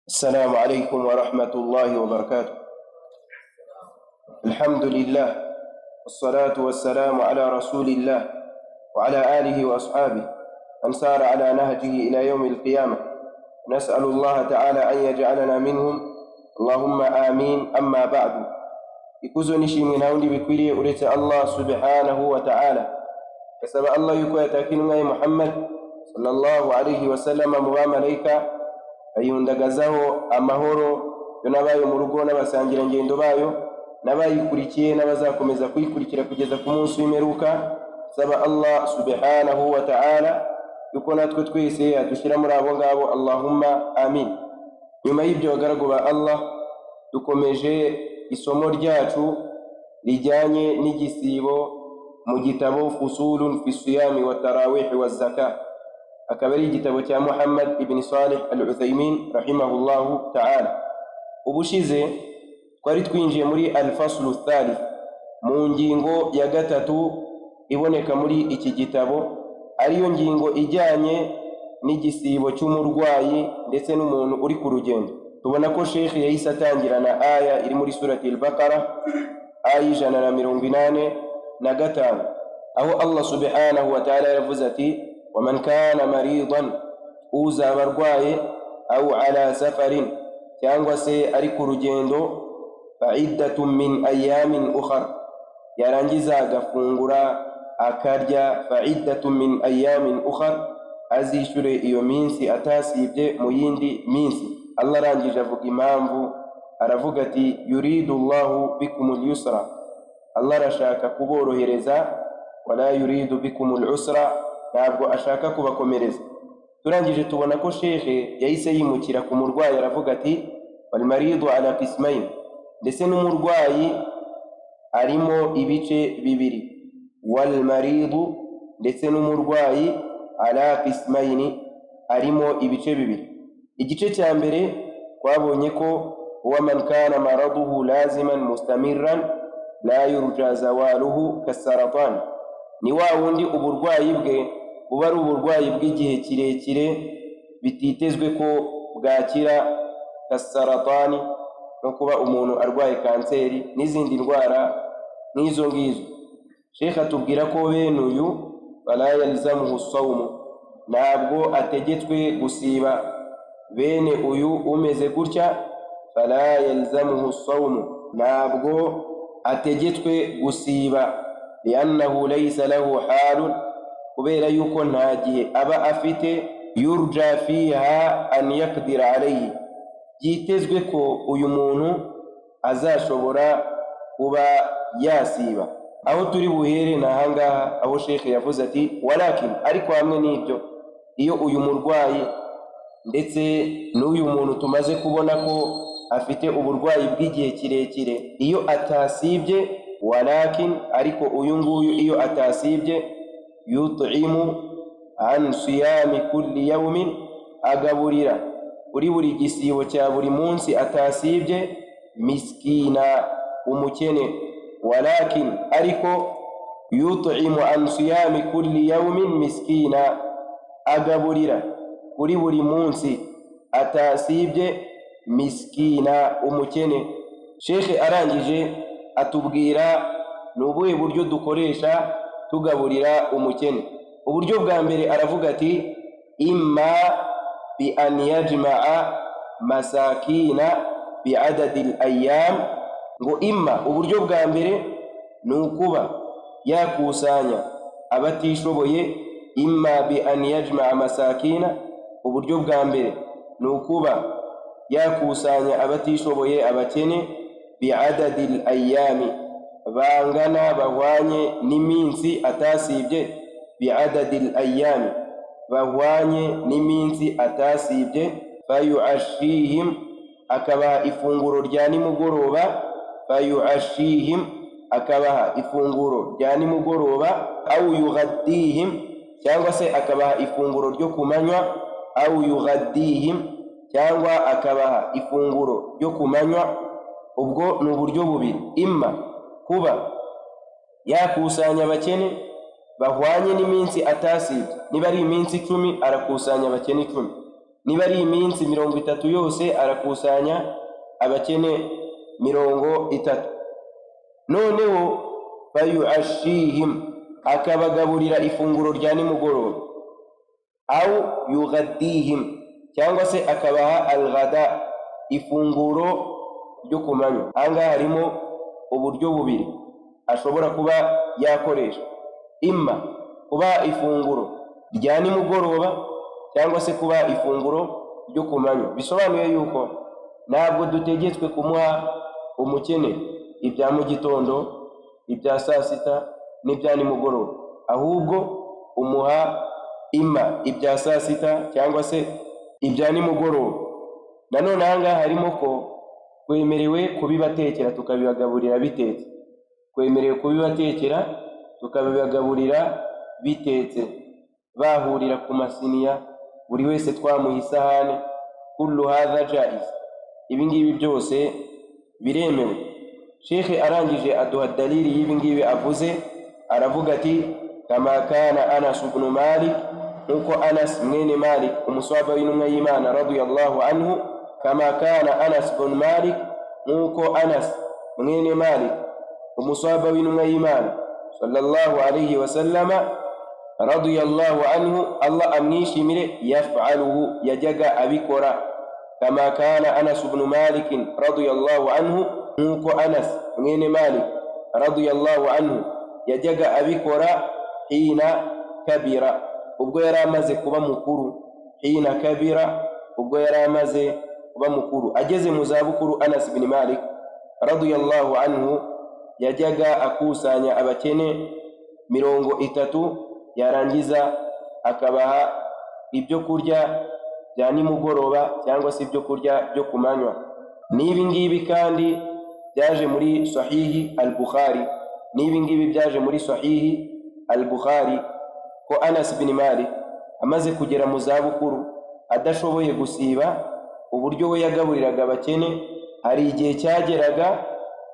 السلام عليكم ورحمة الله وبركاته. الحمد لله والصلاة والسلام على رسول الله وعلى آله وأصحابه من سار على نهجه إلى يوم القيامة. نسأل الله تعالى أن يجعلنا منهم، اللهم آمين. أما بعد، ikuzo n'ishimwe nta wundi bikwiriye uretse Allah subhanahu wa ta'ala. Gasaba Allah yuko yataka intumwa ye Muhammad sallallahu alayhi wasallam mu bamarayika, ayundagazaho amahoro yo n'abayo mu rugo n'abasangirangendo bayo n'abayikurikiye n'abazakomeza kuyikurikira kugeza ku munsi w'imperuka. Saba Allah subhanahu wa ta'ala yuko natwe twese yadushyira muri abo ngabo، allahumma amin. Nyuma y'ibyo, bagaragu ba Allah, dukomeje isomo ryacu rijyanye n'igisibo mu gitabo Fusulun fi siyami wa tarawihi wa zaka, akaba ari igitabo cya Muhammad ibn Salih al Uthaymin rahimahullahu ta'ala. Ubushize twari twinjiye muri alfaslu thalith, mu ngingo ya gatatu iboneka muri iki gitabo, ariyo ngingo ijyanye n'igisibo cy'umurwayi ndetse n'umuntu uri ku rugendo. Tubona ko shekhi yahise atangirana aya iri muri surati al-Baqara, aya 185, aho Allah subhanahu wa ta'ala yavuze ati: waman kana maridan, uzaba arwaye, au ala safarin, cyangwa se ari ku rugendo, faiddatun min ayamin ukhar, yarangiza agafungura akarya, faiddatun min ayamin ukhar, azishyure iyo minsi atasibye mu yindi minsi. Allah arangije avuga impamvu, aravuga ati: yuridu llahu bikum lyusra, Allah arashaka kuborohereza, wala yuridu bikum lusra, ntabwo ashaka kubakomereza. Turangije tubona ko shekhe yahise yimukira ku murwayi, aravuga ati: walmaridu ala qismain, ndetse n'umurwayi arimo ibice bibiri. Walmaridu, ndetse n'umurwayi, ala qismaini, arimo ibice bibiri. Igice cya mbere twabonye ko huwa man kana maraduhu laziman mustamirran la yurja zawaluhu kasaratan, ni wa wundi uburwayi bwe buba ari uburwayi bw'igihe kirekire bititezwe ko bwakira, kasaratani, no kuba umuntu arwaye kanseri n'izindi ndwara nk'izo ngizo. Shekh atubwira ko bene uyu fala yalzamuhu sawmu, ntabwo ategetswe gusiba. Bene uyu umeze gutya, fala yalzamuhu sawmu, ntabwo ategetswe gusiba, liannahu laysa lahu halun, kubera yuko nta gihe aba afite, yurja fiha an yaqdira alayhi, byitezwe ko uyu muntu azashobora kuba yasiba. Aho turi buhere ni ahangaha, aho shekhe yavuze ati: walakin, ariko hamwe n'ibyo, iyo uyu murwayi ndetse n'uyu muntu tumaze kubona ko afite uburwayi bw'igihe kirekire, iyo atasibye, walakin, ariko uyu nguyu iyo atasibye, yut'imu an siyami kulli yawmin, agaburira kuri buri gisibo cya buri munsi atasibye, miskina, umukene. Walakin, ariko, yut'imu an siyami kulli yawmin miskina, agaburira kuri buri munsi atasibye, miskina, umukene. Shekhe arangije atubwira ni ubuhe buryo dukoresha tugaburira umukene. Uburyo bwa mbere, aravuga ati: imma bi an yajmaa masakina bi adadi ayyam. Ngo imma, uburyo bwa mbere ni ukuba yakusanya abatishoboye. Imma bi an yajmaa masakina, uburyo bwa mbere ni ukuba yakusanya abatishoboye, abakene, bi adadi ayyami, bangana, bahwanye n'iminsi atasibye. Bi adadi ayyami, bahwanye n'iminsi atasibye. Fayuashihim, akabaha ifunguro rya nimugoroba. Fayuashihim, akabaha ifunguro rya nimugoroba. Au yughaddihim, cyangwa se akabaha ifunguro ryo ku manywa. Au yughaddihim, cyangwa akabaha ifunguro ryo ku manywa. Ubwo ni uburyo bubiri: imma kuba yakusanya abakene bahwanye n'iminsi atasibye, niba ari iminsi 10 arakusanya abakene 10. Niba ari iminsi 30 yose, arakusanya abakene 30, noneho fayuashihim, akabagaburira ifunguro rya nimugoroba, au yugaddihim, cyangwa se akabaha alghada, ifunguro ryo ku manywa. Aha ngaha harimo uburyo bubiri ashobora kuba yakoresha: imma kuba ifunguro rya nimugoroba cyangwa se kuba ifunguro ryo ku manywa. Bisobanuye yuko ntabwo dutegetswe kumuha umukene ibya mu gitondo, ibya saa sita n'ibya nimugoroba, ahubwo umuha imma ibya saa sita cyangwa se ibya nimugoroba. Nanone aha ngaha harimo ko twemerewe kubibatekera tukabibagaburira bitetse, twemerewe kubibatekera tukabibagaburira bitetse, bahurira ku masiniya, buri wese twamuha isahani. Kullu hadha jaiz, ibi ngibi byose biremewe. Shekhe arangije aduha dalili y'ibi ngibi avuze, aravuga ati: kama kana Anas ibn Malik, nkuko Anas mwene Malik, umuswaba w'intumwa y'Imana, radiyallahu anhu, kama kana Anas ibn Malik, nkuko Anas mwene Malik, umuswaba w'intumwa y'Imana sallallahu alayhi wa sallama, radiyallahu anhu, Allah amwishimire, yafaluhu, yajyaga abikora. Kama kana Anas ibn Malik radiyallahu anhu, nkuko Anas mwene Malik radiyallahu anhu yajyaga abikora, hina kabira, ubwo yari amaze kuba mukuru, hina kabira, ubwo yari amaze kuba mukuru, ageze mu zabukuru. Anas bin Malik radiyallahu anhu yajyaga akusanya abakene 30, yarangiza akabaha ibyo kurya bya nimugoroba cyangwa se ibyo kurya byo ku manywa. N'ibi ngibi kandi byaje muri Sahihi al-Bukhari, n'ibi ngibi byaje muri Sahihi al-Bukhari, ko Anas bin Malik amaze kugera mu zabukuru, adashoboye gusiba, uburyo we yagaburiraga abakene, hari igihe cyageraga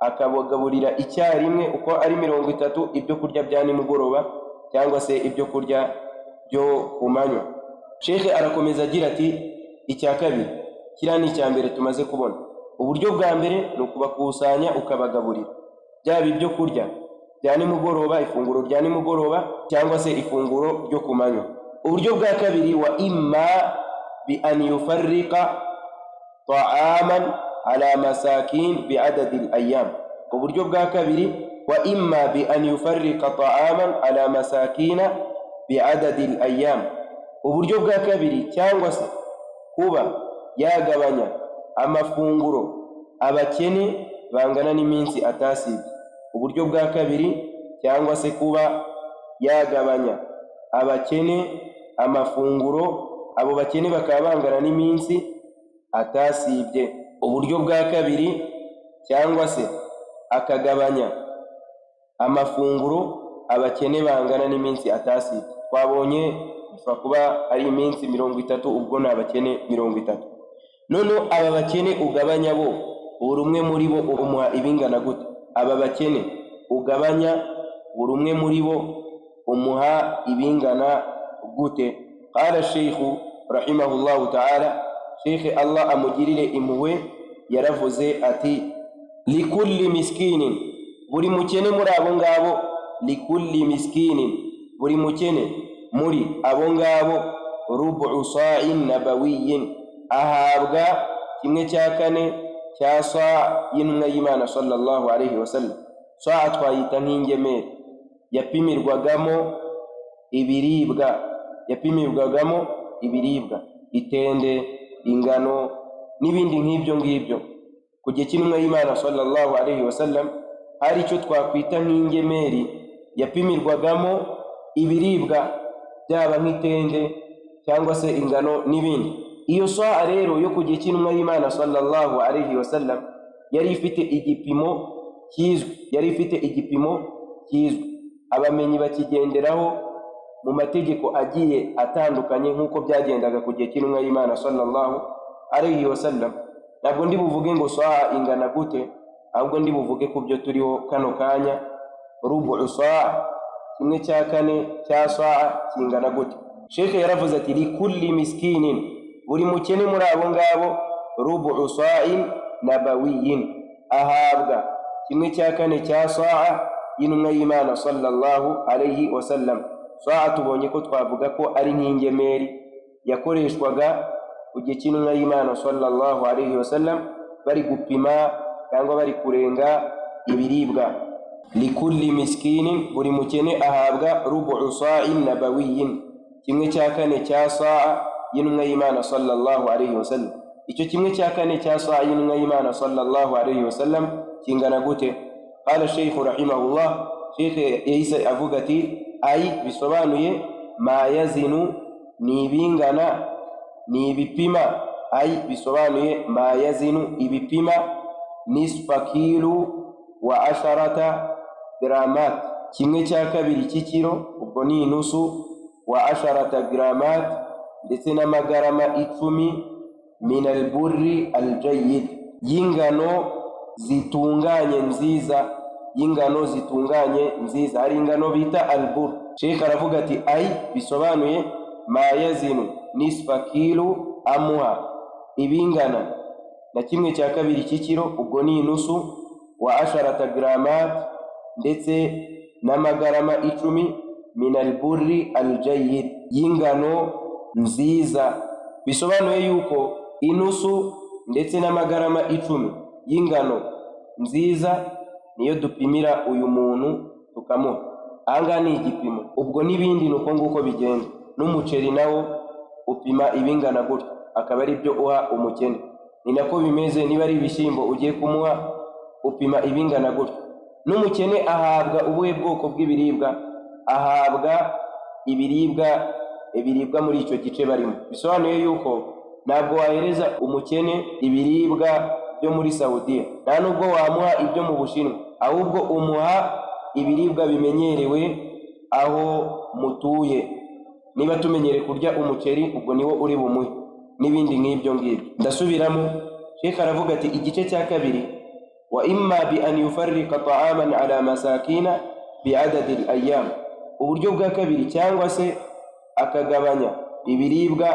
akabagaburira icyarimwe uko ari 30, ibyo kurya bya nimugoroba cyangwa se ibyo kurya byo ku manywa. Shekhe arakomeza agira ati: icya kabiri, kiriya ni icya mbere tumaze kubona. Uburyo bwa mbere ni ukubakusanya ukabagaburira, byaba ibyo kurya bya nimugoroba, ifunguro rya nimugoroba cyangwa se ifunguro ryo ku manywa. Uburyo bwa kabiri, wa imma bi an yufarriqa ta'aman ala masakin bi adadi al-ayyam. Uburyo bwa kabiri, wa imma bi an yufarriqa ta'aman ala masakina bi adadi al-ayyam, uburyo bwa kabiri, cyangwa se kuba yagabanya amafunguro abakene bangana n'iminsi atasibye. Uburyo bwa kabiri, cyangwa se kuba yagabanya abakene amafunguro, abo bakene bakaba bangana n'iminsi atasibye. Uburyo bwa kabiri, cyangwa se akagabanya amafunguro abakene bangana n'iminsi atasibye. Twabonye bishobora kuba ari iminsi 30, ubwo ni abakene 30. Noneho aba bakene ugabanya bo, buri umwe muri bo umuha ibingana gute? Aba bakene ugabanya, buri umwe muri bo umuha ibingana gute? Qala sheikhu rahimahullahu ta'ala, shekhe Allah amugirire impuhwe, yaravuze ati: likulli miskinin, buri mukene muri abo ngabo, likulli miskinin, buri mukene muri abo ngabo, rubu sa'in nabawiyin, ahabwa 1/4 cya saa y'intumwa y'Imana sallallahu alayhi wasallam. Saa twayita nk'ingemeri yapimirwagamo ibiribwa, yapimirwagamo ibiribwa, itende, ingano n'ibindi nk'ibyo ngibyo. Ku gihe cy'intumwa y'Imana sallallahu alayhi wasallam, hari icyo twakwita nk'ingemeri yapimirwagamo ibiribwa, byaba nk'itende cyangwa se ingano n'ibindi. Iyo saa rero yo ku gihe cy'intumwa y'Imana sallallahu alayhi wasallam yari ifite igipimo kizwi, yari ifite igipimo kizwi, abamenyi bakigenderaho mu mategeko agiye atandukanye, nk'uko byagendaga ku gihe cy'intumwa y'Imana sallallahu alayhi wasallam. Ntabwo ndi buvuge ngo saa ingana gute, ahubwo ndi buvuge ku byo turiho kano kanya: rubu saa, 1/4 cya saa kingana gute? Shekhe yaravuze ati: likulli miskinin. Buri mukene muri abo ngabo, rubu sa'in nabawiyin, ahabwa kimwe cya kane cya saa y'intumwa y'Imana sallallahu alayhi wasallam. Saa tubonye ko twavuga ko ari nk'ingemeri yakoreshwaga ku gihe cy'intumwa y'Imana sallallahu alayhi wasallam, bari gupima cyangwa bari kurenga ibiribwa. Likulli miskinin, buri mukene ahabwa rubu sa'in nabawiyin, kimwe cya kane cya saa y'intumwa y'Imana sallallahu alayhi wasallam. Icyo kimwe cya kane cya saa y'intumwa y'Imana sallallahu alayhi wasallam kingana gute? Qala sheikhu rahimahullah, sheikh yahise avuga ati: ayi, bisobanuye, ma yazinu, ni ibingana, ni ibipima, ayi, bisobanuye, ma yazinu, ibipima, nisfa kilu wa asharata gramat, kimwe cya kabiri cy'ikiro, ubwo ni inusu, wa asharata gramat, ndetse n'amagarama 10, min alburri aljayid, y'ingano zitunganye nziza, y'ingano zitunganye nziza. Hari ingano bita albur. Sheikh aravuga ati: ayi, bisobanuye, ma yazinu nisfa kilu, amuha ibingana na kimwe cya kabiri cy'ikiro, ubwo ni inusu, wa asharata gramat, ndetse n'amagarama 10, min alburri aljayid, y'ingano nziza. Bisobanuye yuko inusu ndetse n'amagarama 10 y'ingano nziza niyo dupimira uyu muntu tukamuha. Ahangaha ni igipimo, ubwo n'ibindi ni uko nguko bigenda. N'umuceri nawo upima ibingana gutyo, akaba ari byo uha umukene. Ni nako bimeze niba ari ibishyimbo ugiye kumuha, upima ibingana gutyo. N'umukene ahabwa ubuhe bwoko bw'ibiribwa? Ahabwa ibiribwa ibiribwa muri icyo gice barimo. Bisobanuye yuko ntabwo wahereza umukene ibiribwa byo muri Saudiya, nta nubwo wamuha ibyo mu Bushinwa, ahubwo umuha ibiribwa bimenyerewe aho mutuye. Niba tumenyereye kurya umuceri, ubwo niwo uri bumuhe, n'ibindi nk'ibyo ngibyo. Ndasubiramo, Sheikh aravuga ati: igice cya kabiri, wa imma bi an yufarrika ta'aman ala masakina bi adadi al ayyam, uburyo bwa kabiri, cyangwa se akagabanya ibiribwa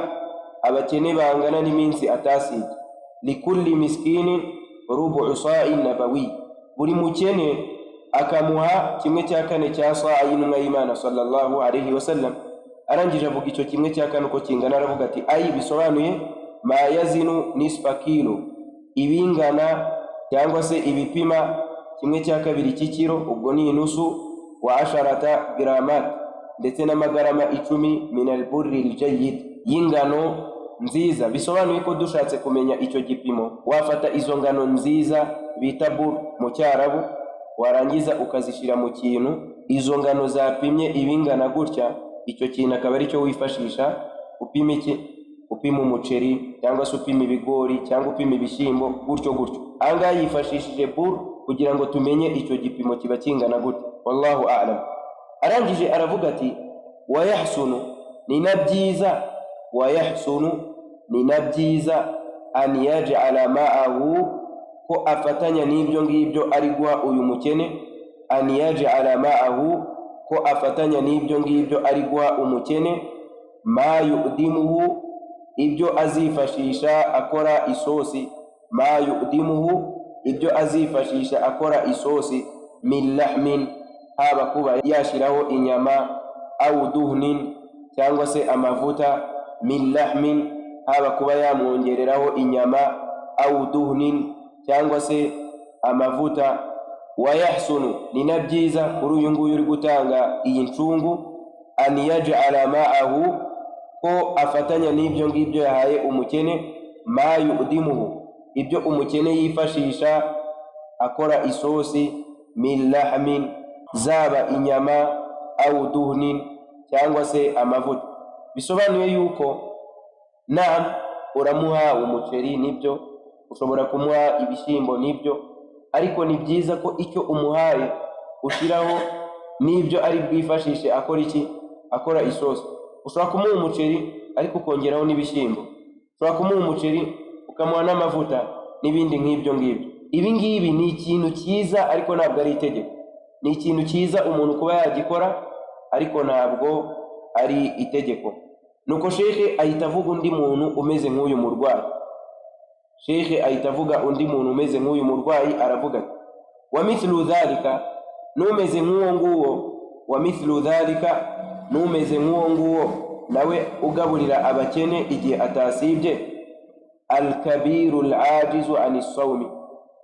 abakene bangana n'iminsi atasibye. Likulli miskinin rubu sa'in nabawi, buri mukene akamuha kimwe cya kane cya saa y'intumwa y'Imana sallallahu alayhi wasallam. Arangije avuga icyo kimwe cya kane uko kingana, aravuga ati: ayi, bisobanuye, ma yazinu nisfa kilo, ibingana cyangwa se ibipima kimwe cya kabiri cy'ikiro, ubwo ni inusu, wa asharata gramat, ndetse n'amagarama 10, min alburri aljayid, y'ingano nziza. Bisobanuye ko dushatse kumenya icyo gipimo, wafata izo ngano nziza bita bur mu Cyarabu, warangiza ukazishyira mu kintu. Izo ngano zapimye ibingana gutya, icyo kintu akaba aricyo wifashisha upima iki? Upima umuceri, cyangwa se upima ibigori, cyangwa upima ibishyimbo, gutyo gutyo. Ahangaha yifashishije bur kugira ngo tumenye icyo gipimo kiba kingana gute. Wallahu a'lam. Arangije aravuga ati: wayahsunu, ni na byiza, wayahsunu, ni na byiza, an yaj'ala ma'ahu, ko afatanya n'ibyo ngibyo ari guha uyu mukene, an yaj'ala ma'ahu, ko afatanya n'ibyo ngibyo ari guha umukene, ma yudimuhu, ibyo azifashisha akora isosi, ma yudimuhu, ibyo azifashisha akora isosi, min lahmin, haba kuba yashyiraho inyama, awu duhnin, cyangwa se amavuta, min lahmin, haba kuba yamwongereraho inyama, awu duhnin, cyangwa se amavuta. Wayahsunu, ni na byiza kuri uyu nguyu uri gutanga iyi ncungu, an yaj'ala ma'ahu, ko afatanya n'ibyo ngibyo yahaye umukene, ma yudimuhu, ibyo umukene yifashisha akora isosi, min lahmin, zaba inyama, awu duhnin, cyangwa se amavuta. Bisobanuye yuko naam, uramuha umuceri nibyo, ushobora kumuha ibishyimbo nibyo, ariko ni byiza ko icyo umuhaye ushyiraho n'ibyo ari bwifashishe akora iki? Akora isosi. Ushobora kumuha umuceri ariko ukongeraho n'ibishyimbo, ushobora kumuha umuceri ukamuha n'amavuta, n'ibindi nk'ibyo ngibyo. Ibi ngibi ni ikintu cyiza, ariko ntabwo ari itegeko. Ni ikintu cyiza umuntu kuba yagikora, ariko ntabwo ari itegeko. Nuko shekhe ahita avuga undi muntu umeze nk'uyu murwayi. Shekhe ahita avuga undi muntu umeze nk'uyu murwayi, aravuga ati: "Wa mithlu dhalika", n'umeze nk'uwo nguwo. "Wa mithlu dhalika", n'umeze nk'uwo nguwo nawe ugaburira abakene igihe atasibye. "Alkabiru alajizu ani sawmi",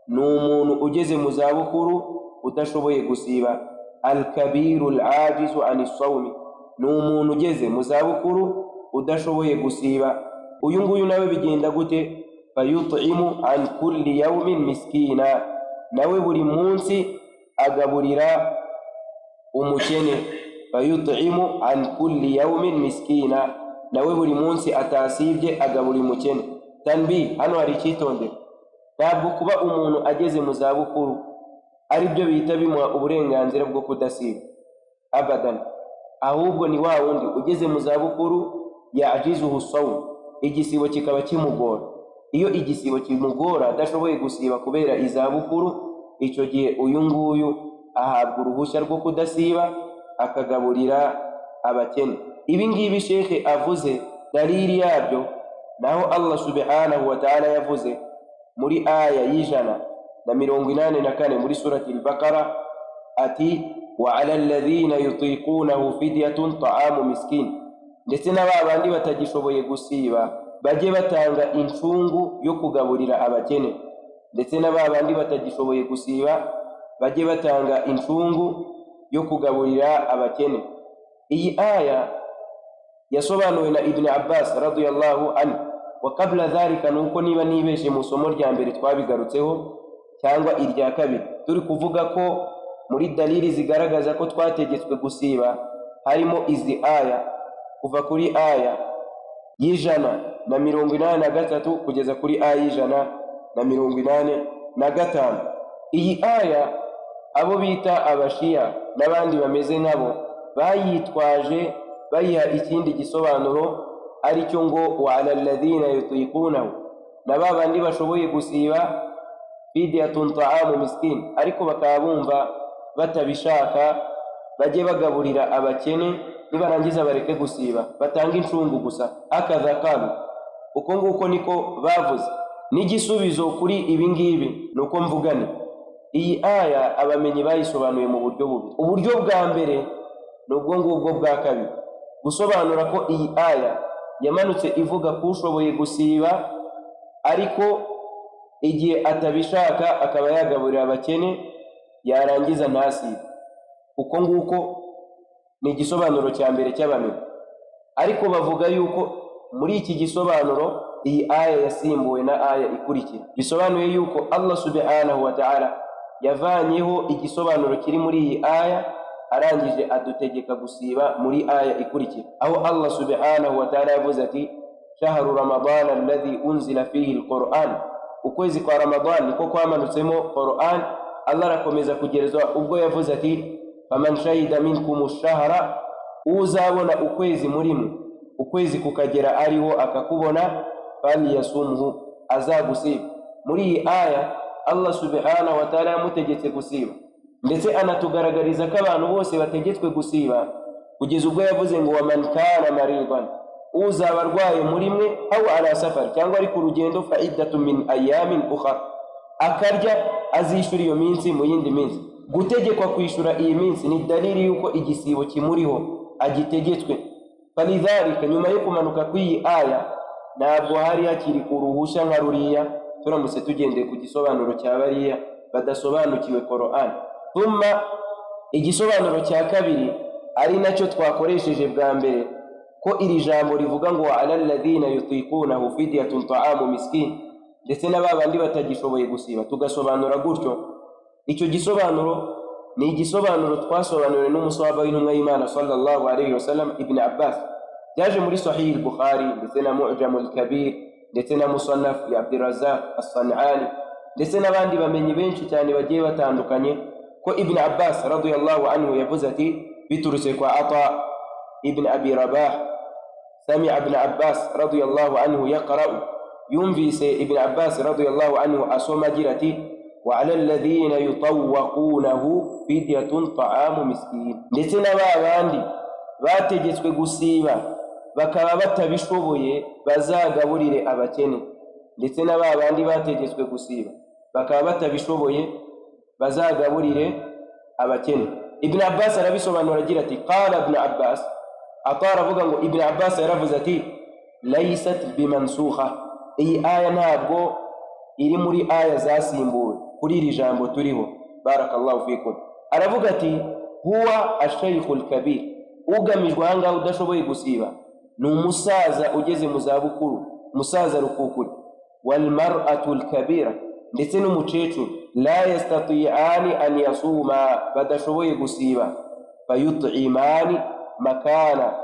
ni umuntu ugeze mu zabukuru udashoboye gusiba. "Alkabiru alajizu ani sawmi", ni umuntu ugeze mu zabukuru udashoboye gusiba. Uyu nguyu nawe bigenda gute? "Fayut'imu an kulli yawmin miskina", nawe buri munsi agaburira umukene. "Fayut'imu an kulli yawmin miskina", nawe buri munsi atasibye agaburira umukene. Tanbi, hano hari icyitonderwa: ntabwo kuba umuntu ageze mu zabukuru ari byo bihita bimuha uburenganzira bwo kudasiba, abadan. Ahubwo ni wa wundi ugeze mu zabukuru, yajizuhu sawm, igisibo kikaba kimugora. Iyo igisibo kimugora, adashoboye gusiba kubera izabukuru, icyo gihe uyu nguyu ahabwa uruhushya rwo kudasiba, akagaburira abakene. Ibi ngibi shekhe avuze, dalili yabyo naho Allah subhanahu wa ta'ala yavuze muri aya y'184 muri Surati al-Baqara ati: "Wa ala alladhina yutiqunahu fidyatun ta'amu miskin", ndetse na ba bandi batagishoboye gusiba bajye batanga incungu yo kugaburira abakene. Ndetse na ba bandi batagishoboye gusiba bajye batanga incungu yo kugaburira abakene. Iyi aya yasobanuwe na Ibn Abbas radiyallahu anhu. Wa qabla dhalika, nuko niba nibeshe mu isomo rya mbere twabigarutseho cyangwa irya kabiri, turi kuvuga ko muri dalili zigaragaza ko twategetswe gusiba harimo izi aya, kuva kuri aya y'183 kugeza kuri aya y'185. Iyi aya abo bita Abashiya n'abandi bameze nkabo bayitwaje, bayiha ikindi gisobanuro, aricyo ngo "wa ala alladhina yutiqunahu", na ba bandi bashoboye gusiba, "fidyatun ta'amu miskin", ariko bakaba bumva batabishaka, bajye bagaburira abakene, nibarangiza bareke gusiba, batange incungu gusa. Hakadha qalu, uko nguko niko bavuze. N'igisubizo kuri ibi ngibi ni uko mvugane iyi aya abamenyi bayisobanuye mu buryo bubiri. Uburyo bwa mbere ni ubwo ngubwo bwa kabiri, gusobanura ko iyi aya yamanutse ivuga ko ushoboye gusiba, ariko igihe atabishaka akaba yagaburira abakene, yarangiza ntasibe. Uko nguko ni igisobanuro cya mbere cy'abamenyi. Ariko bavuga yuko muri iki gisobanuro iyi aya yasimbuwe na aya ikurikira, bisobanuye yuko Allah subhanahu wa ta'ala yavanyeho igisobanuro kiri muri iyi aya, arangije adutegeka gusiba muri aya ikurikira, aho Allah subhanahu wa ta'ala yavuze ati: "Shahru Ramadan alladhi unzila fihi alquran", ukwezi kwa Ramadan niko kwamanutsemo Quran. Allah arakomeza kugeza ubwo yavuze ati: "Faman shahida minkum shahra", uzabona ukwezi muri mwe, ukwezi kukagera ariho akakubona, "falyasumhu", azagusiba. Muri iyi aya Allah subhanahu wa ta'ala yamutegetse gusiba, ndetse anatugaragariza ko abantu bose bategetswe gusiba, kugeza ubwo yavuze ngo: "Waman kana maridan", uzaba arwaye muri mwe, "aw ala safar", cyangwa ari ku rugendo, "fa iddatu min ayamin ukhar", akarya azishyura iyo minsi mu yindi minsi. Gutegekwa kwishyura iyi minsi ni dalili y'uko igisibo kimuriho agitegetswe. Falidhalika, nyuma yo kumanuka kw'iyi aya ntabwo hari hakiri uruhushya nka ruriya, turamutse tugendeye ku gisobanuro cya bariya badasobanukiwe Qur'an. Thumma igisobanuro cya kabiri, ari nacyo twakoresheje bwa mbere, ko iri jambo rivuga ngo "ala alladhina yutiqunahu fidyatun ta'amu miskin", ndetse na ba bandi batagishoboye gusiba, tugasobanura gutyo. Icyo gisobanuro ni igisobanuro twasobanuriwe n'umusahaba w'intumwa y'Imana sallallahu alayhi wasallam, Ibn Abbas. Byaje muri Sahih Bukhari, ndetse na Mu'jam al-Kabir, ndetse na Musannaf ya Abdirazaq as-San'ani, ndetse n'abandi bamenyi benshi cyane bagiye batandukanye, ko Ibn Abbas radiyallahu anhu yavuze ati, biturutse kwa Ata ibn Abi Rabah: "Sami'a Ibn Abbas radiyallahu anhu yaqra'u", yumvise Ibn Abbas radiyallahu anhu asoma agira ati: "Wa ala alladhina yutawwaqunahu fidyatun ta'amu miskin", ndetse na ba bandi bategetswe gusiba. Bakaba batabishoboye, bazagaburire abakene. Ndetse na ba bandi bategetswe gusiba bakaba batabishoboye, bazagaburire abakene. Ibn Abbas arabisobanura agira ati: qala Ibn Abbas, Ata aravuga ngo Ibn Abbas yaravuze ati: laysat bimansukha, iyi aya ntabwo iri muri aya zasimbuwe kuri iri jambo turiho. Barakallahu fikum. Aravuga ati: huwa ashaykhu lkabir, ugamijwe ahangaha udashoboye gusiba ni umusaza ugeze mu zabukuru, umusaza rukukuri, walmar'atu lkabira, ndetse n'umukecuru, la yastati'ani an yasuma, badashoboye gusiba, fayut'imani makana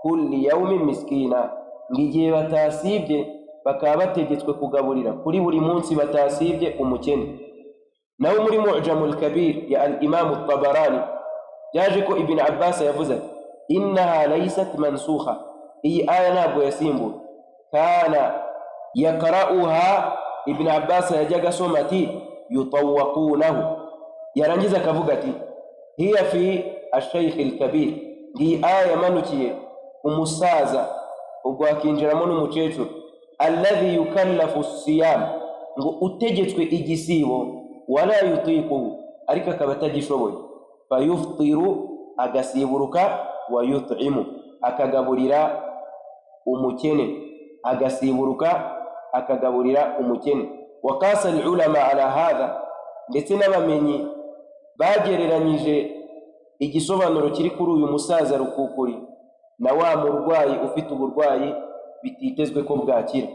kulli yawmin miskina, ngo igihe batasibye bakaba bategetswe kugaburira kuri buri munsi batasibye umukene. Naho muri Mu'jamul Kabir ya al Imamu Tabarani byaje ko Ibn Abbas yavuze ati: innaha laysat mansukha, iyi aya ntabwo yasimbuwe. Kana yaqra'uha, Ibn Abbas yajyaga asoma ati: yutawaqunahu, yarangiza akavuga ati: hiya fi ashaykh al-kabir, iyi aya yamanukiye umusaza, ubwo hakinjiramo n'umukecuru, alladhi yukallafu siyam, ngo utegetswe igisibo, wala yutiquhu, ariko akaba atagishoboye, fayuftiru, agasiburuka, wa yut'imu, akagaburira umukene, agasiburuka akagaburira umukene. Wakasa alulama ala hadha, ndetse n'abamenyi bagereranyije igisobanuro kiri kuri uyu musaza rukukuri na wa murwayi ufite uburwayi bititezwe ko bwakira,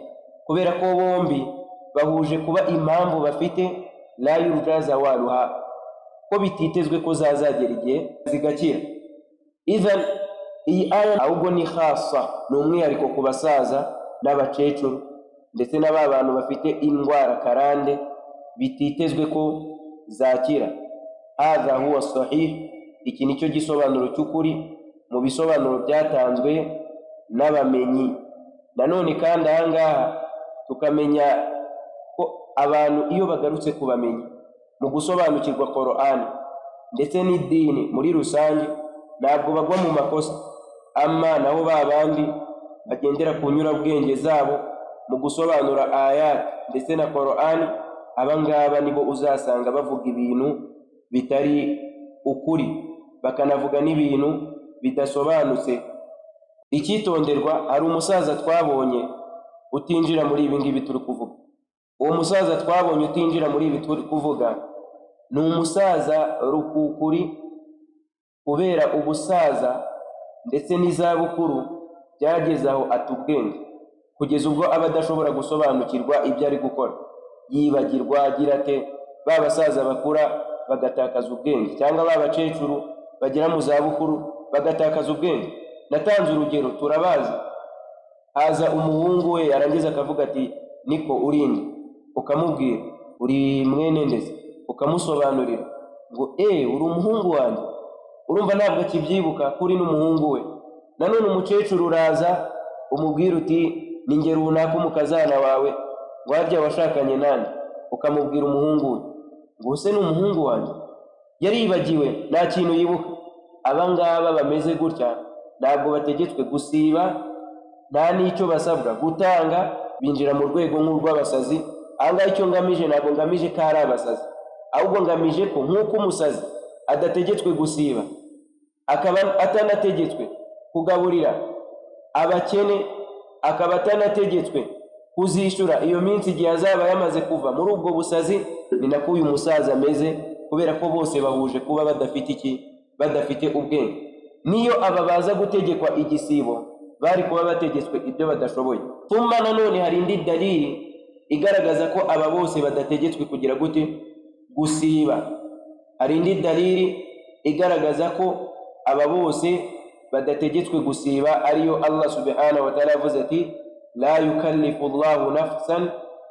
kubera ko bombi bahuje kuba impamvu bafite la yurja zawaluha, ko bititezwe ko zazagera igihe zigakira. Idhan iyi aya ahubwo ni khasa, ni umwihariko ku basaza n'abakecuru ndetse na ba bantu bafite indwara karande bititezwe ko zakira. Hadha huwa sahih, iki nicyo gisobanuro cy'ukuri mu bisobanuro byatanzwe n'abamenyi. Nanone kandi ahangaha tukamenya ko abantu iyo bagarutse ku bamenyi mu gusobanukirwa Korani ndetse n'idini muri rusange, ntabwo bagwa mu makosa. Ama naho ba bandi bagendera ku nyurabwenge zabo mu gusobanura ayat ndetse na Korani, aba ngaba nibo uzasanga bavuga ibintu bitari ukuri, bakanavuga n'ibintu bidasobanutse. Icyitonderwa, hari umusaza twabonye utinjira muri ibi ngibi turi kuvuga. Uwo musaza twabonye utinjira muri ibi turi kuvuga ni umusaza rukukuri, kubera ubusaza ndetse n'izabukuru byageze aho ata ubwenge, kugeza ubwo aba adashobora gusobanukirwa ibyo ari gukora, yibagirwa, agira ate, ba basaza bakura bagatakaza ubwenge, cyangwa ba bakecuru bagera mu zabukuru bagatakaza ubwenge. Natanze urugero, turabazi, haza umuhungu we, yarangiza akavuga ati: "Niko urinde?" Ukamubwira uri mwene ndetse ukamusobanurira ngo: "Eee, uri umuhungu wanjye." Urumva ntabwo akibyibuka ko uri n'umuhungu we. Nanone umukecuru uraza umubwira uti: "Ni nge runaka, umukazana wawe." Ngo: "Harya washakanye nande?" Ukamubwira umuhungu we, ngo: "Se ni umuhungu wanjye?" Yaribagiwe, nta kintu yibuka. Aba ngaba bameze gutya ntabwo bategetswe gusiba, nta n'icyo basabwa gutanga, binjira mu rwego nk'urw'abasazi. Aha ngaha icyo ngamije, ntabwo ngamije ko ari abasazi, ahubwo ngamije ko nk'uko umusazi adategetswe gusiba, akaba atanategetswe kugaburira abakene, akaba atanategetswe kuzishyura iyo minsi igihe azaba yamaze kuva muri ubwo busazi, ni nako uyu musaza ameze, kubera ko bose bahuje kuba badafite iki? Badafite ubwenge. Niyo aba baza gutegekwa igisibo, bari kuba bategetswe ibyo badashoboye. Tuma nanone hari indi dalili igaragaza ko aba bose badategetswe kugira gute? Gusiba. Hari indi dalili igaragaza ko aba bose badategetswe gusiba, ariyo Allah subhanahu wa ta'ala yavuze ati: la yukallifu Allahu nafsan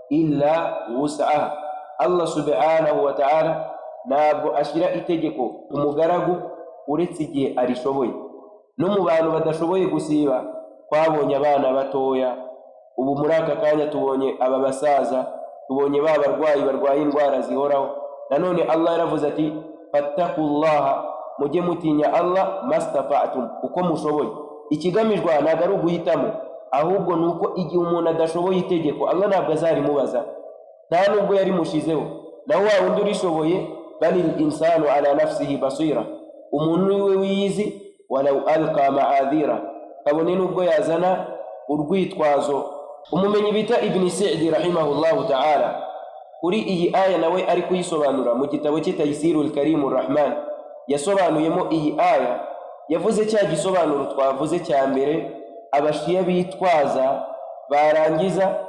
illa wus'aha. Allah subhanahu wa ta'ala ntabwo ashyira itegeko ku mugaragu uretse igihe arishoboye. No mu bantu badashoboye gusiba twabonye abana batoya, ubu muri aka kanya tubonye aba basaza, tubonye ba barwayi barwaye indwara zihoraho. Nanone Allah yaravuze ati: fattaqullaha, mujye mutinya Allah, mastata'tum, uko mushoboye. Ikigamijwe aha ntabwo ari uguhitamo, ahubwo ni uko igihe umuntu adashoboye itegeko, Allah ntabwo azarimubaza, nta nubwo yarimushizeho. Naho wa wundi urishoboye, balil insanu ala nafsihi basira, umuntu niwe wiyizi. Walau alqa ma'adhira, kabone nubwo yazana urwitwazo. Umumenyi bita Ibni Sidi rahimahullahu ta'ala, kuri iyi aya nawe ari kuyisobanura mu gitabo cye Tayisiru Karimu Rahman, yasobanuyemo iyi aya, yavuze cya gisobanuro twavuze cya mbere Abashiya bitwaza, barangiza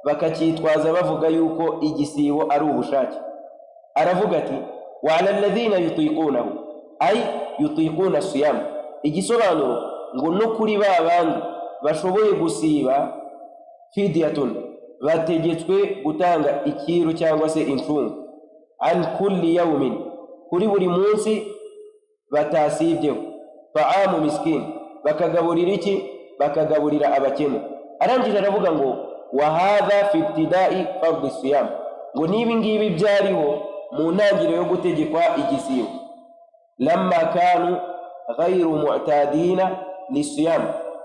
bakacyitwaza bavuga yuko igisibo ari ubushake. Aravuga ati: wa ala alladhina yutiqunahu, ay yutiquna siyam. Igisobanuro ngo no kuri ba bandi bashoboye gusiba, fidyatun, bategetswe gutanga ikiru cyangwa se incungu, an kulli yawmin, kuri buri munsi batasibyeho, ta'amu miskin, bakagaburira iki? Bakagaburira abakene. Arangije aravuga ngo wa hadha fi ibtidai fardi siyam, ngo niba ngibi byariho mu ntangiriro yo gutegekwa igisibo, lamma kanu ghayru mu'tadina lisiyam,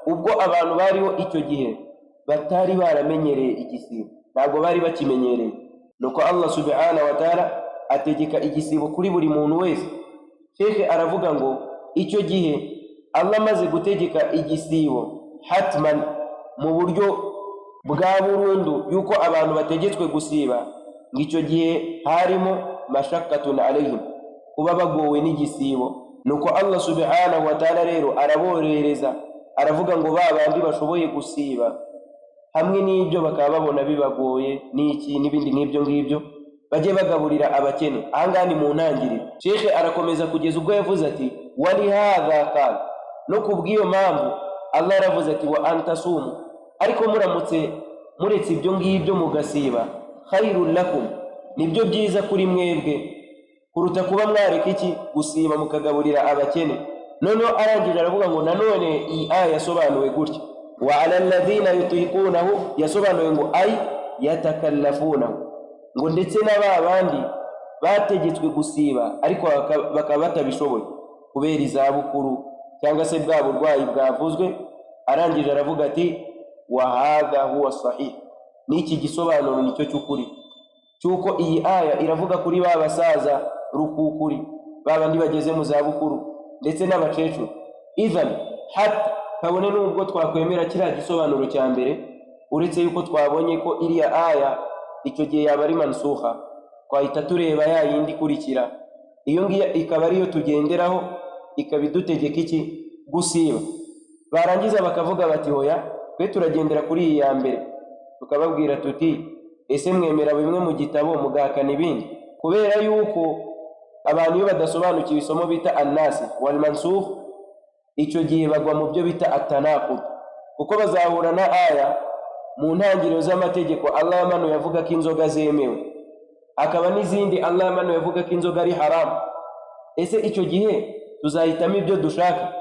ubwo abantu bariho icyo gihe batari baramenyereye igisibo, ntabwo bari bakimenyereye. Nuko Allah subhanahu wa ta'ala ategeka igisibo kuri buri muntu wese. Shekhe aravuga ngo icyo gihe Allah amaze gutegeka igisibo hatman, mu buryo bwa burundu, yuko abantu bategetswe gusiba, ngo icyo gihe harimo mashakkatun alayhim, kuba bagowe n'igisibo. Nuko Allah subhanahu wa ta'ala rero araborohereza, aravuga ngo ba bandi bashoboye gusiba, hamwe n'ibyo bakaba babona bibagoye n'iki n'ibindi nk'ibyo ngibyo, bajye bagaburira abakene. Ahangaha ni mu ntangiriro. Shekhe arakomeza kugeza ubwo yavuze ati: walihadha qala, no ku bw'iyo mpamvu Allah aravuze ati: wa antasumu, ariko muramutse muretse ibyo ngibyo mugasiba, khairun lakum, nibyo byiza kuri mwebwe kuruta kuba mwareka iki? Gusiba mukagaburira abakene. Noneho arangije aravuga ngo nanone iyi aya yasobanuwe gutya: wa ala alladhina yutiqunahu, yasobanuwe ngo ay yatakallafunahu, ngo ndetse na ba bandi bategetswe gusiba ariko bakaba batabishoboye kubera izabukuru cyangwa se bwa burwayi bwavuzwe. Arangije aravuga ati: wa hadha huwa sahih, n'iki gisobanuro nicyo cy'ukuri, cy'uko iyi aya iravuga kuri ba basaza rukukuri, ba bandi bageze mu zabukuru ndetse n'abakecuru. Idhan hatta kabone n'ubwo twakwemera kiriya gisobanuro cya mbere, uretse yuko twabonye ko iriya aya icyo gihe yaba ari mansukha, twahita tureba ya yindi ikurikira, iyo ngiyo ikaba ariyo tugenderaho, ikaba idutegeka iki? Gusiba. Barangiza bakavuga bati: hoya, twe turagendera kuri iyi ya mbere. Tukababwira tuti: ese mwemera bimwe mu gitabo mugahakana ibindi? Kubera yuko abantu iyo badasobanukiwe isomo bita annasi wal mansukh, icyo gihe bagwa mu byo bita atanaqud, kuko bazahura na aya mu ntangiriro z'amategeko Allah yamanuye avuga ko inzoga zemewe, hakaba n'izindi Allah yamanuye avuga ko inzoga ari haramu. Ese icyo gihe tuzahitamo ibyo dushaka,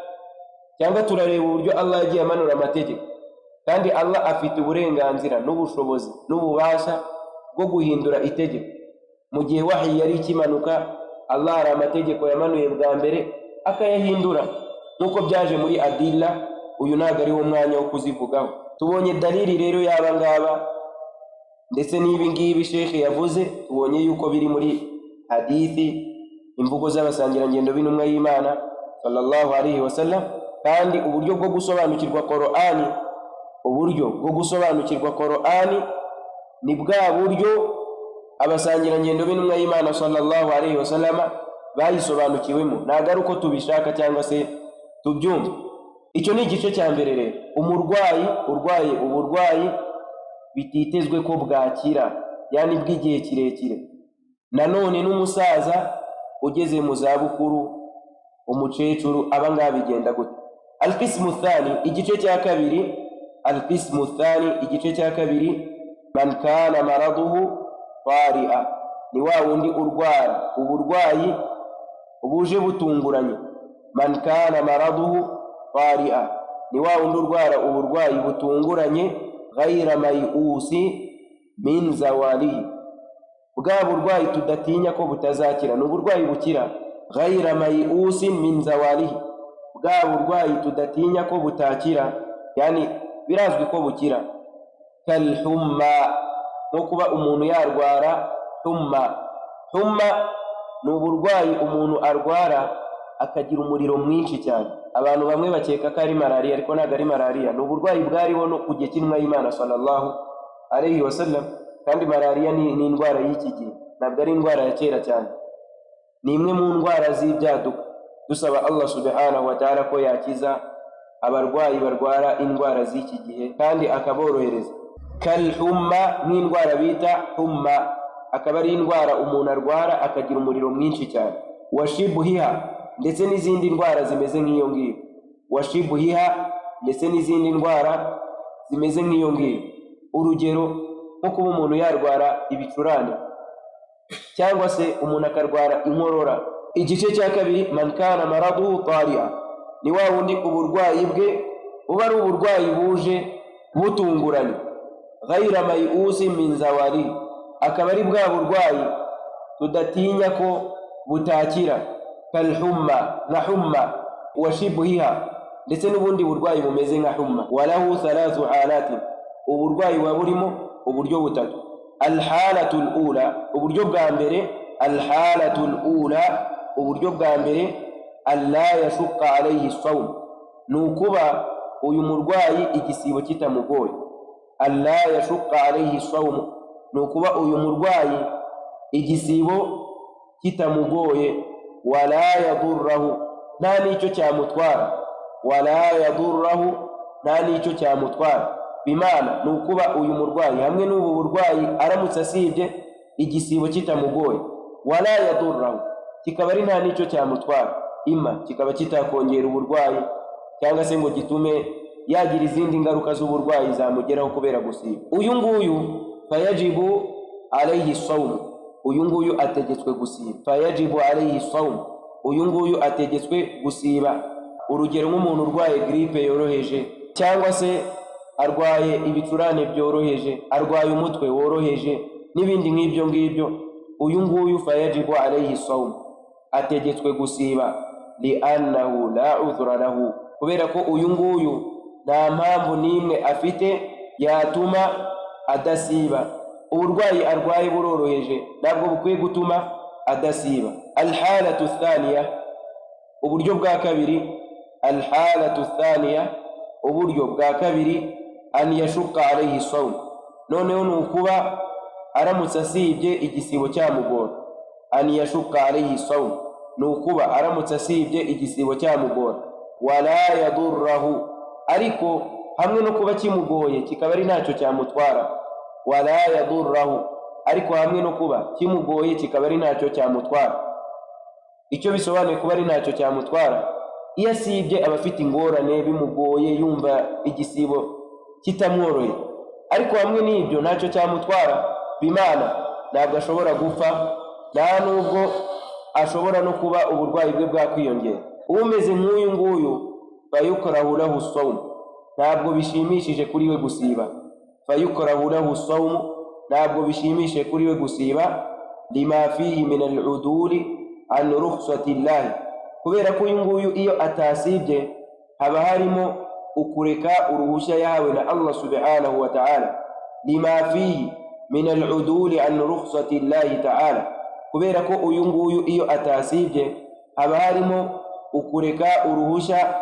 cyangwa turareba uburyo Allah yagiye amanura amategeko? Kandi Allah afite uburenganzira n'ubushobozi n'ububasha bwo guhindura itegeko. Mu gihe wahiyi yari ikimanuka, Allah hari amategeko yamanuye bwa mbere akayahindura, nk'uko byaje muri adilla. Uyu ntabwo ari wo mwanya wo kuzivugaho. Tubonye dalili rero y'aba ngaba, ndetse n'ibi ngibi shekhe yavuze tubonye yuko biri muri hadithi, imvugo z'abasangirangendo b'intumwa y'Imana sallallahu alaihi wasallam. Kandi uburyo bwo gusobanukirwa Korani, uburyo bwo gusobanukirwa Korani ni bwa buryo abasangirangendo b'intumwa y'Imana sallallahu alaihi wasallam bayisobanukiwemo, ntabwo ari uko tubishaka cyangwa se tubyumva. Icyo ni igice cya mbere rero, umurwayi urwaye uburwayi bititezwe ko bwakira, yani bw'igihe kirekire, nanone n'umusaza ugeze mu zabukuru, umukecuru, aba ngaba bigenda gute? Alqismu thani, igice cya kabiri. Alqismu thani, igice cya kabiri: man kana maraduhu tari'a, ni wa wundi urwara uburwayi buje butunguranye. Man kana maraduhu tari'a, ni wa wundi urwara uburwayi butunguranye, ghayra mayusi min zawalihi, bwa burwayi tudatinya ko butazakira, ni uburwayi bukira. Ghayra mayusin min zawalihi, bwa burwayi tutatinya ko butazakira. Bwa burwayi tudatinya ko butakira, yani birazwi ko bukira. Kalhumma, nko kuba umuntu yarwara humma. Humma ni uburwayi umuntu arwara akagira umuriro mwinshi cyane. Abantu bamwe bakeka ko ari malariya, ariko ntabwo ari malariya. Ni uburwayi bwariho no ku gihe cy'intumwa y'Imana sallallahu alayhi wasallam. Kandi malariya ni indwara y'iki gihe, ntabwo ari indwara ya kera cyane. Ni imwe mu ndwara z'ibyaduka. Dusaba Allah subhanahu wa ta'ala ko yakiza abarwayi barwara indwara z'iki gihe kandi akaborohereza. Kalhumma, nk'indwara bita humma, akaba ari indwara umuntu arwara akagira umuriro mwinshi cyane. Washibuhiha, ndetse n'izindi ndwara zimeze nk'iyo ngiyo. Washibuhiha, ndetse n'izindi ndwara zimeze nk'iyo ngiyo. Urugero nko kuba umuntu yarwara ibicurane cyangwa se umuntu akarwara inkorora. Igice cya kabiri, man kana maraduhu tari'a, ni wa wundi uburwayi bwe buba ari uburwayi buje butunguranye. Ghayra mayusi min zawali, akaba ari bwa burwayi tudatinya ko butakira. Kalhumma, nka humma. Washibuhiha, ndetse n'ubundi burwayi bumeze nka humma. Walahu thalathu halatin, uburwayi buba burimo uburyo butatu. Alhalatu lula, uburyo bwa mbere. Alhalatu lula, uburyo bwa mbere. Alla yashuka alayhi sawm, ni ukuba uyu murwayi igisibo kitamugoye. Alla yashuka alayhi sawm, ni ukuba uyu murwayi igisibo kitamugoye. Wala yadurrahu, nta n'icyo cyamutwara. Wala yadurrahu, nta n'icyo cyamutwara. Bimana ni ukuba uyu murwayi hamwe n'ubu burwayi aramutse asibye igisibo kitamugoye, wala yadurrahu, kikaba ari nta n'icyo cyamutwara, ima kikaba kitakongera uburwayi cyangwa se ngo gitume yagira izindi ngaruka z'uburwayi zamugeraho kubera gusiba, uyu nguyu fayajibu alayhi sawmu, uyu nguyu ategetswe gusiba. Fayajibu alayhi sawmu, uyu nguyu ategetswe gusiba. Urugero nk'umuntu urwaye grippe yoroheje, cyangwa se arwaye ibicurane byoroheje, arwaye umutwe woroheje n'ibindi nk'ibyo ngibyo, uyu nguyu fayajibu alayhi sawmu, ategetswe gusiba. Liannahu la udhura lahu, kubera ko uyu nguyu nta mpamvu n'imwe afite yatuma adasiba. Uburwayi arwaye buroroheje, ntabwo bukwiye gutuma adasiba. Alhalatu thaniya, uburyo bwa kabiri. Alhalatu thaniya, uburyo bwa kabiri. An yashuka alayhi sawm, noneho ni ukuba aramutse asibye igisibo cyamugora. An yashuka alayhi sawm, ni ukuba aramutse asibye igisibo cyamugora. Wala yadurrahu, ariko hamwe no kuba kimugoye kikaba ari ntacyo cyamutwara. Wala yadurrahu, ariko hamwe no kuba kimugoye kikaba ari ntacyo cyamutwara. Icyo bisobanuye kuba ari ntacyo cyamutwara, iyo asibye aba afite ingorane, bimugoye, yumva igisibo kitamworoheye, ariko hamwe n'ibyo ntacyo cyamutwara. Bimana ntabwo ashobora gupfa, nta nubwo ashobora no kuba uburwayi bwe bwakwiyongera. Umeze nk'uyu nguyu, fayukrahu lahu sawm, ntabwo bishimishije kuri we gusiba. Fayukrahu lahu sawm, ntabwo bishimishije kuri we gusiba. Lima fihi min aluduli an rukhsati llahi, kubera ko uyu nguyu iyo atasibye haba harimo ukureka uruhushya yahawe na Allah subhanahu wa ta'ala. Lima fihi min aluduli an rukhsati llahi ta'ala, kubera ko uyu nguyu iyo atasibye haba harimo ukureka uruhushya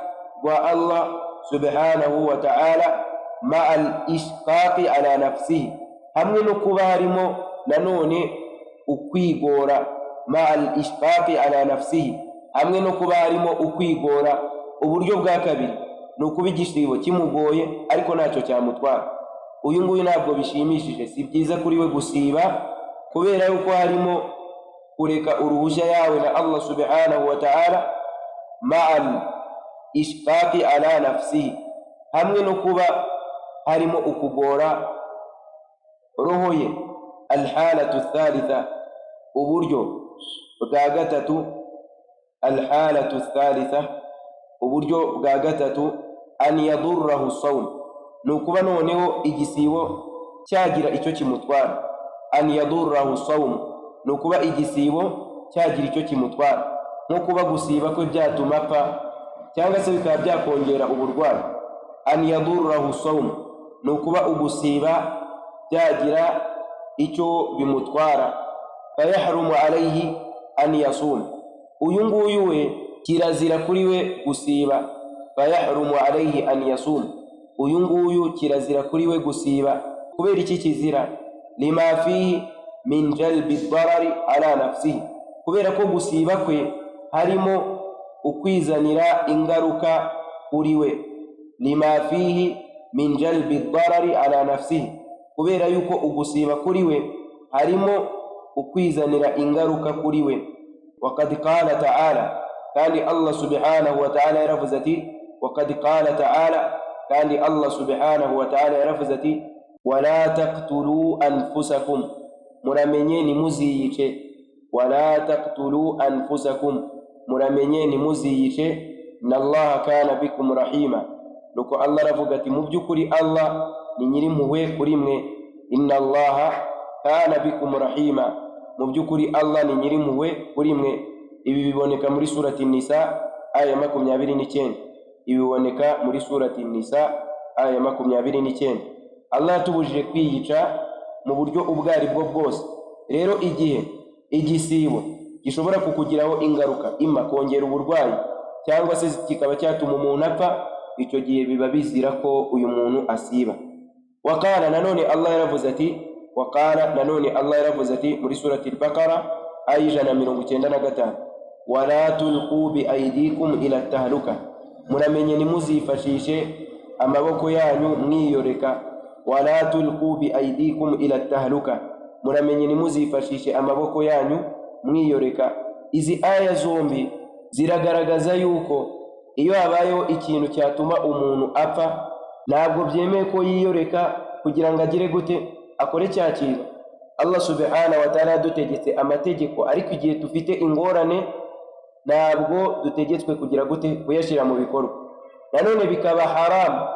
rwa Allah subhanahu wa ta'ala. Maa al ishqaqi ala nafsihi, hamwe no kuba harimo nanone ukwigora. Maa al ishqaqi ala nafsihi, hamwe no kuba harimo ukwigora. Uburyo bwa kabiri ni ukuba igisibo kimugoye ariko ntacyo cyamutwara. Uyu nguyu ntabwo bishimishije, si byiza kuri we gusiba, kubera yuko harimo kureka uruhushya yawe na Allah subhanahu wa ta'ala. Maa al ishqaqi ala nafsihi, hamwe no kuba harimo ukugora roho ye. Alhalatu thalitha, uburyo bwa gatatu. Alhalatu thalitha, uburyo bwa gatatu. An yadurrahu sawm, ni ukuba noneho igisibo cyagira icyo kimutwara. An yadurrahu sawm, ni ukuba igisibo cyagira icyo kimutwara, nko kuba gusiba kwe byatuma apfa. Cyangwa se bikaba byakongera uburwayi. An yadurrahu sawm, ni ukuba ugusiba byagira icyo bimutwara. Fayahrumu alayhi an yasum, uyu nguyu we kirazira kuri we gusiba. Fayahrumu alayhi an yasum, uyu nguyu kirazira kuri we gusiba. Kubera iki kizira? Lima fihi min jalbi darari ala nafsihi, kubera ko gusiba kwe harimo ukwizanira ingaruka kuri we. Lima fihi min jalbi darari ala nafsihi, kubera yuko ugusiba kuri we harimo ukwizanira ingaruka kuri we. Waqad qala ta'ala, kandi Allah subhanahu wa ta'ala yaravuze ati, waqad qala ta'ala, kandi Allah subhanahu wa ta'ala yaravuze ati: wala taqtulu anfusakum, muramenye ntimuziyice. Wala taqtulu anfusakum, muramenye ntimuziyice. Inna Allaha kana bikum rahima. Nuko Allah aravuga ati: mu by'ukuri Allah ni nyirimpuhwe kuri mwe. Inna Allaha kana bikum rahima, mu by'ukuri Allah ni nyirimpuhwe kuri mwe. Ibi biboneka muri Surati Nisa aya 29. Ibi biboneka muri Surati Nisa aya 29. Allah yatubujije kwiyica mu buryo ubwo ari bwo bwose. Rero igihe igisibo gishobora kukugiraho ingaruka, ima kongera uburwayi cyangwa se kikaba cyatuma umuntu apfa, icyo gihe biba bizira ko uyu muntu asiba. Waqala, nanone Allah yaravuze ati, waqala, nanone Allah yaravuze ati muri Surati Al-Baqara aya 195: wala tulqu bi aydikum ila tahluka, muramenye ntimuzifashishe amaboko yanyu mwiyoreka. Wala tulqu bi aydikum ila tahluka, muramenye ntimuzifashishe amaboko yanyu mwiyoreka. Izi aya zombi ziragaragaza yuko iyo habayeho ikintu cyatuma umuntu apfa, ntabwo byemewe ko yiyoreka kugira ngo agire gute? Akore cya kintu. Allah subhanahu wa ta'ala yadutegetse amategeko, ariko igihe dufite ingorane ntabwo dutegetswe kugira gute? Kuyashyira mu bikorwa. Nanone bikaba haramu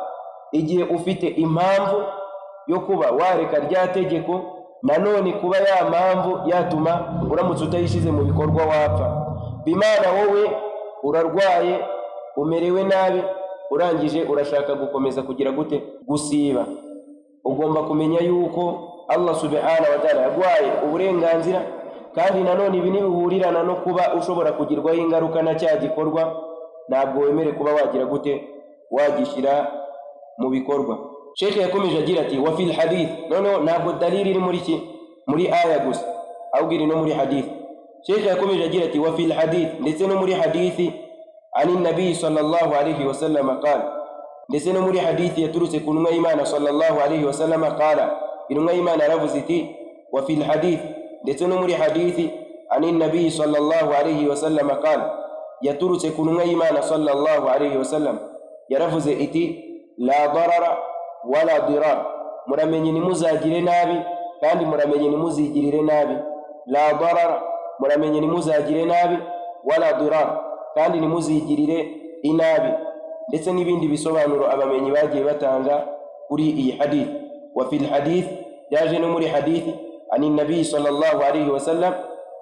igihe ufite impamvu yo kuba wareka rya tegeko, nanone kuba ya mpamvu yatuma uramutse utayishyize mu bikorwa wapfa. Bimana wowe urarwaye, umerewe nabi, urangije urashaka gukomeza kugira gute? Gusiba. Ugomba kumenya yuko Allah subhanahu wa ta'ala yaguhaye uburenganzira, kandi nanone ibi ntibihurirana no kuba ushobora kugirwaho ingaruka na cya gikorwa, ntabwo wemere kuba wagira gute? Wagishyira mu bikorwa. Shekhe yakomeje agira ati: wa fil hadith. Noneho ntabwo dalili iri muri ki? Muri aya gusa, ahubwo iri no muri hadith. Shekhe yakomeje agira ati: wa fil hadith, ndetse no muri hadithi, ani nabii sallallahu alayhi wasallam qala, ndetse no muri hadithi yaturutse ku ntumwa y'Imana sallallahu alayhi wasallam, qala, intumwa y'Imana yaravuze iti, wa fil hadith, ndetse no muri hadithi, ani nabii sallallahu alayhi wasallam qala, yaturutse ku ntumwa y'Imana sallallahu alayhi wasallam yaravuze iti: la darara wala dirar, muramenye ntimuzagire nabi, kandi muramenye ntimuzigirire nabi. La darara, muramenye ntimuzagire nabi, wala dirar, kandi ntimuzigirire inabi. Ndetse n'ibindi bisobanuro abamenyi bagiye batanga kuri iyi hadith. Wa fil hadith, yaje no muri hadithi, ani nabii sallallahu alayhi wasallam,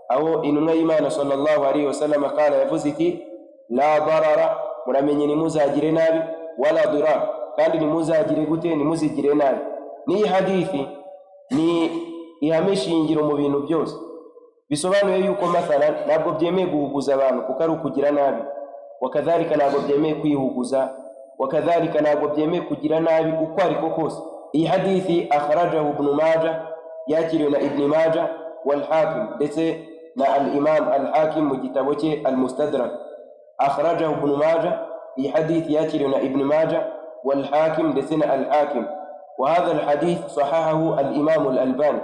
aho intumwa y'Imana sallallahu alayhi wasallam qala, yavuze iti: la darara, muramenye ntimuzagire nabi, wala dirar, kandi ntimuzagire gute? Ntimuzigire nabi. N'iyi hadithi ni ihame shingiro mu bintu byose. Bisobanuye yuko mathalan ntabwo byemeye guhuguza abantu kuko ari ukugira nabi, wakadhalika ntabwo byemeye kwihuguza, wakadhalika ntabwo byemeye kugira nabi uko ariko kose. Iyi hadithi akhrajahu Ibn Majah, yakiriwe na Ibn Majah, wal Hakim, ndetse na al Imam al Hakim mu gitabo cye al Mustadrak. Akhrajahu Ibn Majah, iyi hadithi yakiriwe na Ibn Majah, wal Hakim, ndetse na al Hakim. وهذا الحديث صححه الإمام الألباني,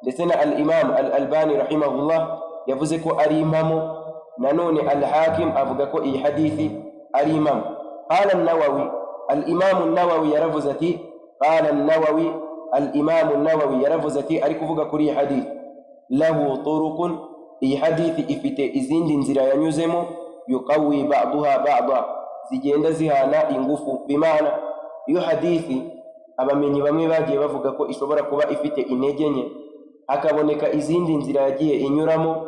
ndetse na al Imam al Albani rahimahullah yavuze ko ari impamo. Nanone al Hakim avuga ko iyi hadithi ari impamo. Qala an-Nawawi, al Imam an-Nawawi yaravuze ati, qala an-Nawawi, al Imam an-Nawawi yaravuze ati, ari kuvuga kuri iyi hadithi: lahu turuqun, iyi hadithi ifite izindi nzira yanyuzemo, yuqawi ba'duha ba'da, zigenda zihana ingufu. Bimana iyo hadithi abamenyi bamwe bagiye bavuga ko ishobora kuba ifite intege nke, hakaboneka izindi nzira yagiye inyuramo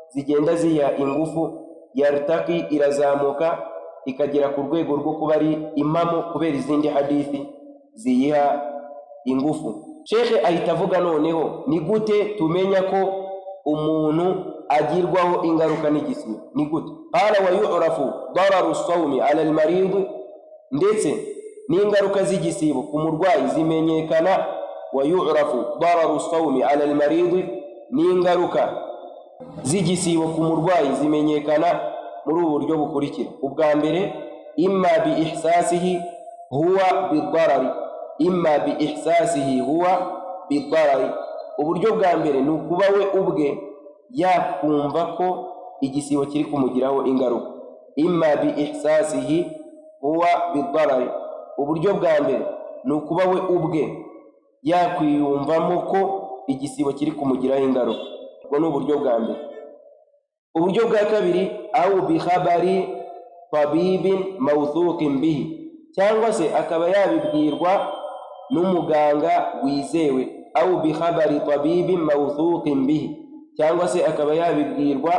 zigenda ziha ingufu. Yartaki, irazamuka. ikagera ku rwego rwo kuba ari impamo kubera izindi hadithi ziyiha ingufu. Shekhe ahita avuga noneho ni gute tumenya ko umuntu agirwaho ingaruka n'igisibo? Ni gute? Qala wa yu'rafu dararu sawmi ala almarid, ndetse n'ingaruka z'igisibo ku murwayi zimenyekana. Wa yu'rafu dararu sawmi ala almarid, n'ingaruka z'igisibo ku murwayi zimenyekana muri ubu buryo bukurikira. Ubwa mbere, imma bi ihsasihi huwa bidarari, imma bi ihsasihi huwa bidarari. Uburyo bwa mbere ni ukuba we ubwe yakumva ko igisibo kiri kumugiraho ingaruka. Imma bi ihsasihi huwa bidarari, uburyo bwa mbere ni ukuba we ubwe yakwiyumvamo ko igisibo kiri kumugiraho ingaruka. Ubwo ni uburyo bwa mbere. Uburyo bwa kabiri, au bikhabari tabibin mawthuqin bihi, cyangwa se akaba yabibwirwa n'umuganga wizewe. Au bikhabari tabibin mawthuqin bihi, cyangwa se akaba yabibwirwa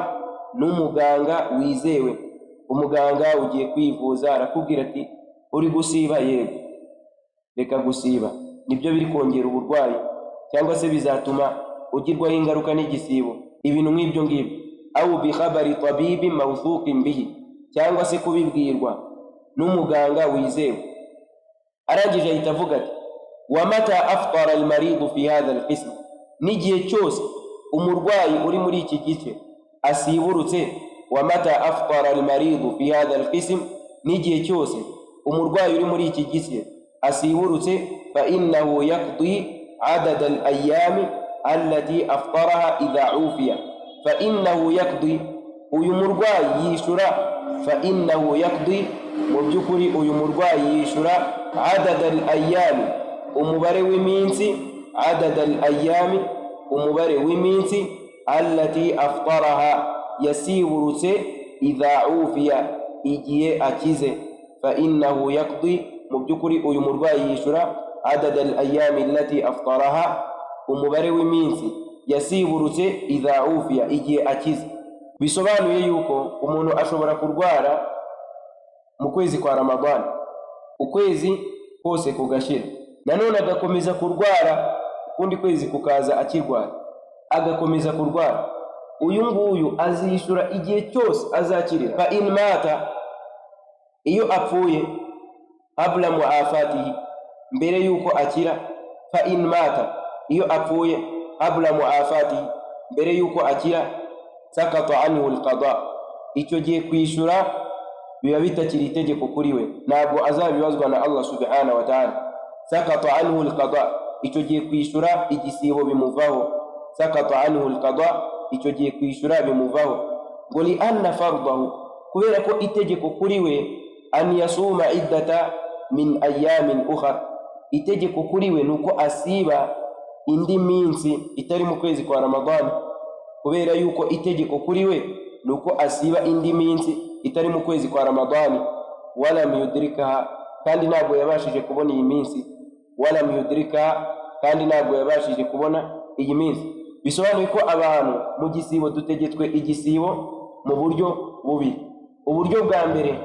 n'umuganga wizewe. Umuganga ugiye kwivuza arakubwira ati: "Uri gusiba? Yego." "Reka gusiba, nibyo biri kongera uburwayi, cyangwa se bizatuma ugirwaho ingaruka n'igisibo," ibintu nk'ibyo ngibyo. Au bikhabari tabibi mawthuqin bihi, cyangwa se kubibwirwa n'umuganga wizewe. Arangije ahita avuga ati: wa mata aftara almaridu fi hadha alqism, n'igihe cyose umurwayi uri muri iki gice asiburutse. Wa mata aftara almaridu fi hadha alqism, n'igihe cyose umurwayi uri muri iki gice asiburutse, fa innahu yaqdi adada alayami allati aftaraha idha ufiya. Fa innahu yaqdi, uyu murwayi yishura. Fa innahu yaqdi, mu by'ukuri uyu murwayi yishura, adada alayami, umubare w'iminsi, adada alayami, umubare w'iminsi, allati aftaraha, yasiburutse, idha ufiya, igihe akize. Fa innahu yaqdi, mu by'ukuri uyu murwayi yishura, adada alayami allati aftaraha, umubare w'iminsi yasiburutse, idha ufiya, igihe akize. Bisobanuye yuko umuntu ashobora kurwara mu kwezi kwa Ramadani, ukwezi kose kugashira, nanone agakomeza kurwara, ukundi kwezi kukaza akirwara, agakomeza kurwara. Uyu nguyu azishyura igihe cyose azakirira. Fa in mata, iyo apfuye, qabla muafatihi, mbere yuko akira. Fa in mata, iyo apfuye, qabla muafatihi, mbere yuko akira, sakata anhu alqada, icyo gihe kwishyura biba bitakiri itegeko kuri we, ntabwo azabibazwa na Allah subhanahu wa ta'ala. Sakata anhu alqada, icyo gihe kwishyura igisibo bimuvaho. Sakata anhu alqada, icyo gihe kwishyura bimuvaho. Ngo li anna fardahu, kubera ko itegeko kuri we, an yasuma iddata min ayamin ukhar, itegeko kuri we ni uko asiba indi minsi itari mu kwezi kwa Ramadani. Kubera yuko itegeko kuri we ni uko asiba indi minsi itari mu kwezi kwa Ramadani, walam yudrikaha, kandi ntabwo yabashije kubona iyi minsi. Walam yudrikaha, kandi ntabwo yabashije kubona iyi minsi. Bisobanuye ko abantu mu gisibo dutegetswe igisibo mu buryo bubiri. Uburyo bwa mbere,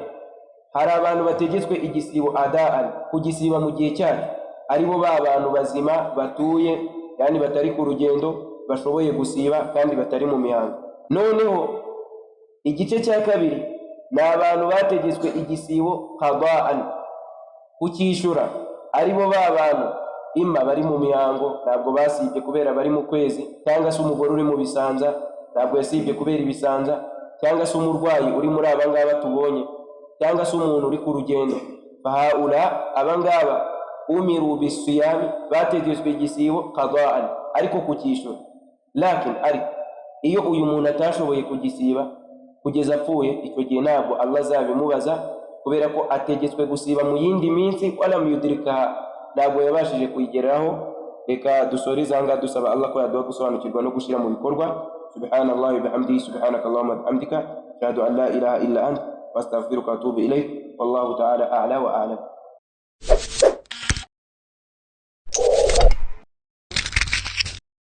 hari abantu bategetswe igisibo adaan, kugisiba mu gihe cyacyo, aribo ba bantu bazima batuye, yani batari ku rugendo, bashoboye gusiba kandi batari mu mihango. Noneho igice cya kabiri ni abantu bategetswe igisibo qadaan, kucyishyura, aribo ba bantu imma bari mu mihango, ntabwo basibye kubera bari mu kwezi, cyangwa se umugore uri mu bisanza, ntabwo yasibye kubera ibisanza, cyangwa se umurwayi uri muri aba ngaba tubonye, cyangwa se umuntu uri ku rugendo. Fahaula, aba ngaba, umiru bisiyami, bategetswe igisibo qadaan, ariko kucyishyura. Lakin, ariko iyo uyu muntu atashoboye kugisiba kugeza apfuye, icyo gihe ntabwo Allah azabimubaza, kubera ko ategetswe gusiba mu yindi minsi, walam yudrikaha, ntabwo yabashije kuyigeraho. Reka dusoreze aha ngaha, dusaba Allah ko yaduha gusobanukirwa no gushyira mu bikorwa. Subhanallahi wa bihamdihi, subhanaka allahumma bihamdika, ashhadu an la ilaha illa ant, wa astaghfiruka wa atubu ilayk. Wallahu ta'ala a'la wa a'lam.